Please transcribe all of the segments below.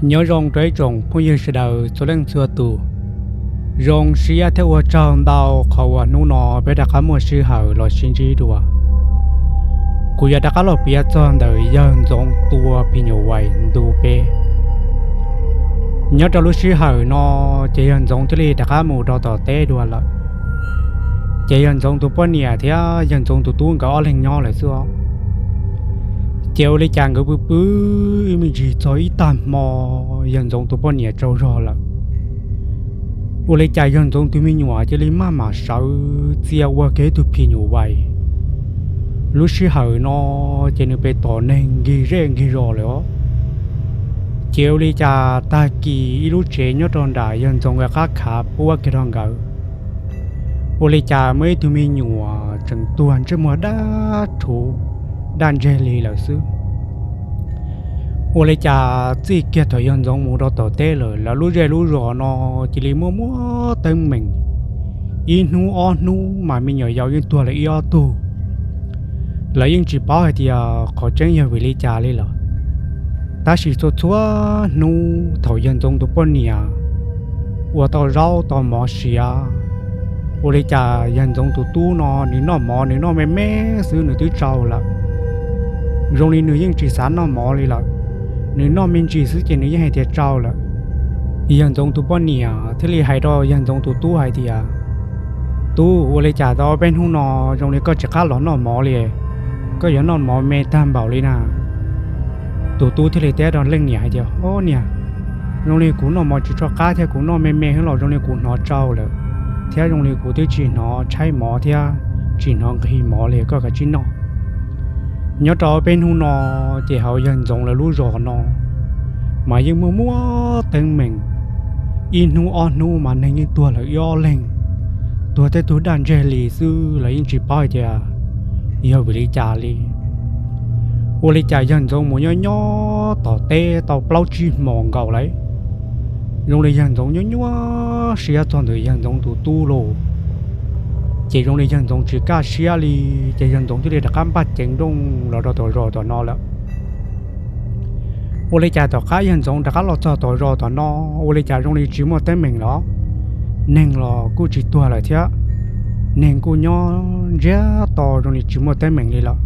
Nyob zoo rau ib tsoom phooj ywg sawv daws txhua leej txhua tus. Zoo siab thiab ua tsaug ntau qhov uas hnub no peb rov qab muaj sij hawm los sib ntsib dua. Kuv yuav rov qab los piav txog ntawm yawg Ntxoov tua phim nyuj vais ntu peb. Nyob rau lub sij hawm no, ces yawg Ntxoov thiaj li rov qab mus rau tom teb dua lawm. Ces yawg Ntxoov tus poj niam thiab yawg Ntxoov tus tub nkawd ob leeg nyob lawm xwb os. Ces ua li cas nkawd pw pw ib me ntsis txog ib tag hmo, yawg Ntxoov tus poj niam tsaug zog lawm. Ua li cas yawg Ntxoov tus me nyuam cia li maj mam sawv txia ua kiag ib tug phim nyuj vais. Lub sij hawm no ces nws pem tom neeg nkig zej nkig zos lawm os. Ces ua li cas tag kis ib lub tsev nyob rau nram yawg Ntxoov nkawd qab khav puab kiag rau nkawd, ua li cas muaj ib tug me nyuam tseem tuag ntsej muag daj rhuv, daj ntseg li lawm xwb. Ua li cas txij kiag thaum yawg Ntxoov mus rau tom teb lawm, lawv lub zej lub zos no cia li muaj muaj teeb meem. Ib hnub ob hnub mas me nyuam yaus yeej tuag lawm ib ob tug. Lawv yeej tsis paub hais tias qhov tseeb yog vim li cas li lawm. Tab sis txhua txhua hnub thaum yawg Ntxoov tus poj niam ua tau zaub tau mov siav, ua li cas yawg Ntxoov tus tub no nws noj mov nws noj me me xwb nws twb tsau lawm. Zoo li nws yeej tsis xav noj mov li lawm, nws noj me ntsis xwb ces nws yeej hais tias tsau lawm. Yawg Ntxoov tus poj niam thiaj li hais rau yawg Ntxoov tus tub hais tias, Tub, ua li cas tau ob peb hnub no zoo li koj tsis qab los noj mov li, koj yuav noj mov me tag npaum li na? Tus tub thiaj li teb rau leej niam hais tias, Ob niam, zoo li kuv noj mov tsis tshua qab thiab kuv noj me me xwb los zoo li kuv hnov tsau lawm, thiab zoo li kuv twb tsis hnov tshaib mov thiab tsis hnov nqhis mov li, koj kav tsij noj. Nyob rau ob peb hnub no, ces hauv yawg Ntxoov lawv lub zos no mas yeej muaj muaj teeb meem. Ib hnub ob hnub mas neeg yeej tuag lawm ib ob leeg, tuag tej tug daj ntseg li xwb, lawv yeej tsis paub hais tias yog vim li cas li. Ua li cas yawg Ntxoov mus nyob nyob tom teb tau plaub tsib hmos nkaus lawm, zoo li yawg Ntxoov nyuaj nyuaj siab txog ntawm yawg Ntxoov tus tub lauj. Ces zoo li yawg Ntxoov tsis kaj siab li, ces yawg Ntxoov thiaj li rov qab npaj ceev nrooj los rau tom zos tom no lawm. Ua li cas tom qab yawg Ntxoov rov qab los txog tom zos tom no, ua li cas zoo li tsis muaj teeb meem los, neeg los kuj tsis tuag lawm thiab, neeg kuj nyob ntsiag to zoo li tsis muaj teeb meem li lawm.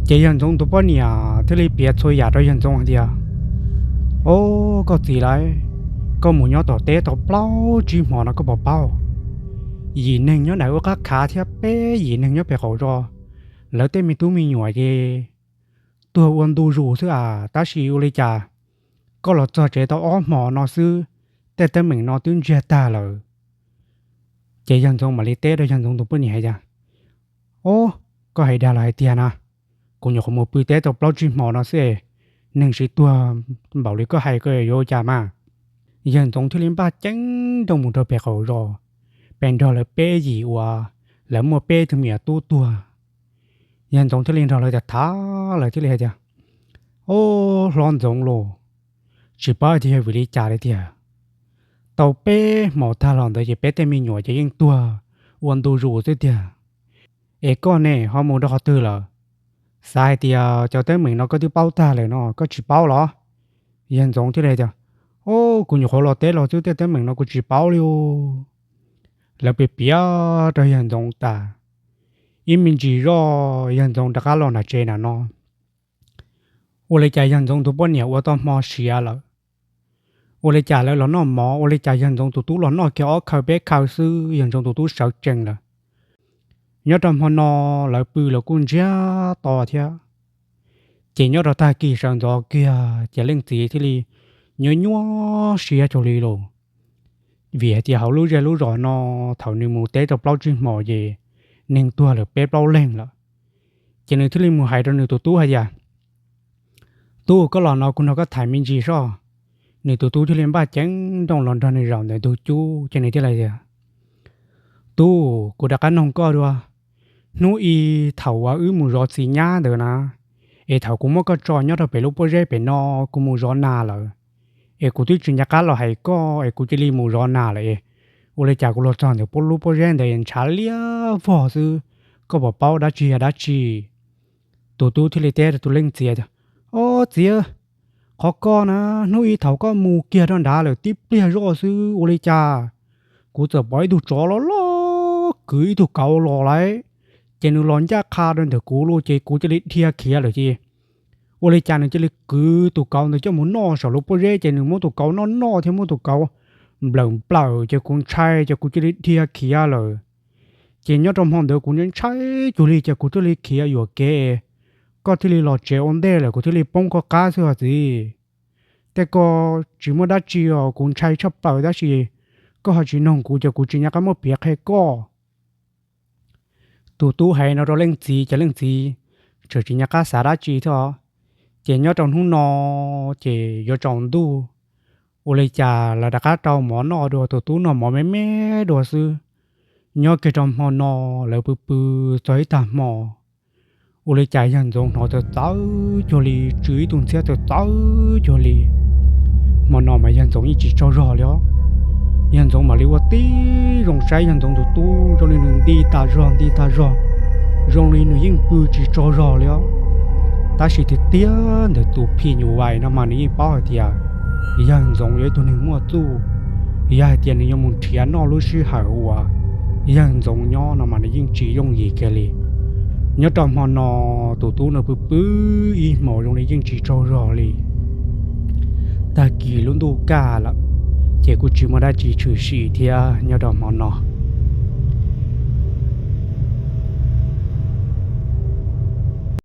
Ces yawg Ntxoov tus poj niam thiaj li piav txhua yam rau yawg Ntxoov hais tias, Ob, koj txiv lauj, koj mus nyob tom teb tau plaub tsib hmo no koj puas paub? Yim neeg nyob nram ub qab khav thiab peb yim neeg nyob pem qaum zos, lawv tej me tub me nyuam ces tuag ua ntu zus xwb as, tab sis ua li cas koj los txog tsev tau ob hmo no xwb, tej teeb meem no twb ntsiag tag lawm. Ces yawg Ntxoov mam li teb rau yawg Ntxoov tus poj niam hais tias, Ob, koj hais dag los hais tiag na? Kuv nyuam qhuav mus pw teb tau plaub tsib hmo no xwb, neeg tsis tuag npaum li koj hais koj yuav ua cas mas? Yawg Ntxoov thiaj li npaj ceev nrooj mus rau pem qaum zos, pem nrog lawv peb yim uas lawv muaj peb tug me nyuam tub tuag. Yawg Ntxoov thiaj li nrog lawv tham tham, lawv thiaj li hais tias, Ob, hlob Ntxoov lauj, tsis paub tias yog vim li cas li tiag, tau peb hmo tag los ntawd ces peb tej me nyuam ces yeej tuag ua ntu zus xwb tiag. Es koj ne ho mus rau qhov twg lawm? Xav hais tias cov teeb meem no koj twb paub tag lawm no koj tsis paub los? Yawg Ntxoov thiaj li tias, Ob, kuv nyuam qhuav los teb los xwb, tej teeb meem no kuv tsis paub li os. Lawv piav piav rau yawg Ntxoov tas, ib me ntsis zoj yawg Ntxoov rov qab los nram tsev nram no. Ua li cas yawg Ntxoov tus poj niam ua tau hmo siav lawm. Ua li cas lawv los noj mov, ua li cas yawg Ntxoov tus tub los noj kiag ob khaw peb khaw xwb, yawg Ntxoov tus tub sawv tsees lawm. Nyob rau hmo no lawv pw los kuj ntsiag to thiab. Ces nyob rau tag kis sawv ntxov kiag ces leej txiv thiaj li nyuaj nyuaj siab tsaug li lauj, vim hais tias hauv lub zej lub zos no thaum nws mus teb tau plaub tsib hmos ces neeg tuag lawm peb plaub leeg lawm. Ces nws thiaj li mus hais rau nws tus tub hais tias, Tub, koj los no kuv nrog koj tham me ntsis soj. Nws tus tub thiaj li npaj ceev nrooj los nrog nws zaum ntawm ntug cub ces nws thiaj li tias, Tub, kuv rov qab noog koj dua, hnub i thaum uas wb mus zov txiv nyab ntawd na, es thaum kuv muab koj tso nyob rau pem lub pob zeb pem no, kuv mus zov nas lawm, es kuv twb tsis nco qab los hais koj es kuv cia li mus zov nas lawm es, ua li cas kuv los txog ntawm lub pob zeb ntawd ntshav liab vog xwb, koj puas paub dab tsi yog dab tsi? Tus tub thiaj li teb rau tus leej txiv tias, Ob txiv, Qhov koj na, hnub ib thaum koj mus kiag rau nrad lawm tib pliag zoj xwb ua li cas kuv txawm pom ib tug tsov loj loj kwv ib tug kauv los lawm, ces nws los ncaj qha rau ntawm kuv lawm ces kuv cia li dhia khiav lawm ces ua li cas nws cia li kwv tus kauv ntawd coj mus noj saum lub pob zeb ces nws muab tus kauv noj noj thiab muab tus kauv nplawm nplawm ces kuv ntshai ces kuv cia li dhia khiav lawm. Ces nyob rau hmo ntawd kuv ntshai cuag li ces kuv thiaj li khiav yuam kev, koj thiaj li los tsev ua ntej lawm kuv thiaj li poob koj qab xwb os txiv. Tej ko tsis muaj dab tsi os, kuv ntshai tshaj plaws tab sis koj ho tsis noog kuv ces kuv tsis nco qab muab piav qhia koj. Tus tub hais no rau leej txiv ces leej txiv tseem tsis nco qab xav dab tsi thiab. Ces nyob rau hnub no ces yuav tsaus ntuj, ua li cas lawv rov qab rau mov noj dua, tus tub noj mov me me dua xwb. Nyob kiag rau hmo no lawv pw pw txog ib tag hmo, ua li cas yawg Ntxoov hnov txawv txawv cuag li, tsw ib tug ntxhiab txawv txawv cuag li. Hmo no mas yawg Ntxoov yeej tsis tsaug zog li os. Yawg Ntxoov mam li ua tib zoo saib yawg Ntxoov tus tub zoo li nws nti tas zog nti tas zog, zoo li nws yeej pw tsis tsaug zog li os. Tab sis tiag tiag ntawm tus phim nyuj vais no mas nws yeej paub hais tias yawg Ntxoov yog ib tug neeg muaj txuj, yog hais tias nws yuav mus nrhiav noj lub sij hawm uas yawg Ntxoov nyob no mas nws yeej tsis yooj yim kiag li. Nyob rau hmo no tus tub no pw pw ib hmos zoo li yeej tsis tsaug zog li. Tag kis lub ntuj kaj lawm, ces kuj tsis muaj dab tsi tshwm sim thiab nyob rau hmo no.